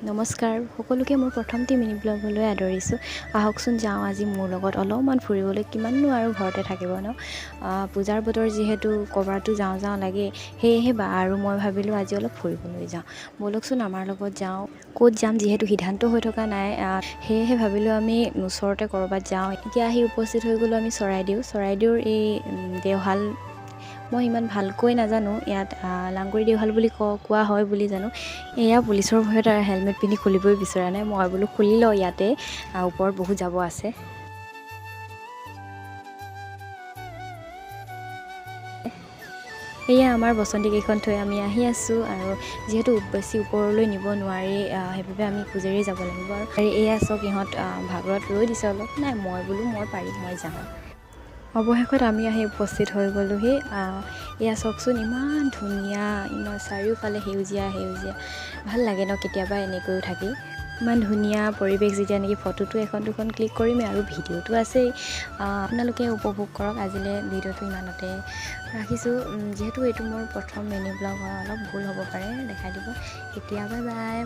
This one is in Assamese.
নমস্কাৰ সকলোকে, মোৰ প্ৰথমটি মিনি ব্লগলৈ আদৰিছোঁ। আহকচোন যাওঁ আজি মোৰ লগত অলপমান ফুৰিবলৈ। কিমাননো আৰু ঘৰতে থাকিব ন? পূজাৰ বতৰ যিহেতু, ক'ৰবাতো যাওঁ যাওঁ লাগে। সেয়েহে বা আৰু মই ভাবিলোঁ, আজি অলপ ফুৰিবলৈ যাওঁ। ব'লকচোন, আমাৰ লগত যাওঁ। ক'ত যাম যিহেতু সিদ্ধান্ত হৈ থকা নাই, সেয়েহে ভাবিলোঁ আমি ওচৰতে ক'ৰবাত যাওঁ। এতিয়া আহি উপস্থিত হৈ গ'লোঁ আমি চৰাইদেউ। চৰাইদেউৰ এই দেওশাল মই ইমান ভালকৈ নাজানো, ইয়াত লাংগুৰি দেওশাল বুলি কোৱা হয় বুলি জানো। এয়া পুলিচৰ ভয়ত হেলমেট পিন্ধি খুলিবই বিচৰা নাই। মই বোলো, খুলি লওঁ ইয়াতে, ওপৰত বহুত যাব আছে। এয়া আমাৰ বসন্তী কেইখন থৈ আমি আহি আছোঁ আৰু যিহেতু বেছি ওপৰলৈ নিব নোৱাৰি, সেইবাবে আমি খোজেৰেই যাব লাগিব। আৰু এয়া চাওক, ইহঁত ভাগৰত ৰৈ দিছে অলপ। নাই, মই বোলো মই পাৰিম, মই যাওঁ। অৱশেষত আমি আহি উপস্থিত হৈ গ'লোহি। এয়া চাওকচোন, ইমান ধুনীয়া, ইমান চাৰিওফালে সেউজীয়া সেউজীয়া। ভাল লাগে ন কেতিয়াবা এনেকৈও থাকি? ইমান ধুনীয়া পৰিৱেশ যেতিয়া নেকি ফটোটো এখন দুখন ক্লিক কৰিমেই আৰু ভিডিঅ'টো আছেই, আপোনালোকে উপভোগ কৰক। আজিলৈ ভিডিঅ'টো ইমানতে ৰাখিছোঁ। যিহেতু এইটো মোৰ প্ৰথম মিনি ব্লগ হয়, অলপ ভুল হ'ব পাৰে, দেখাই দিব। এতিয়া বাই বাই।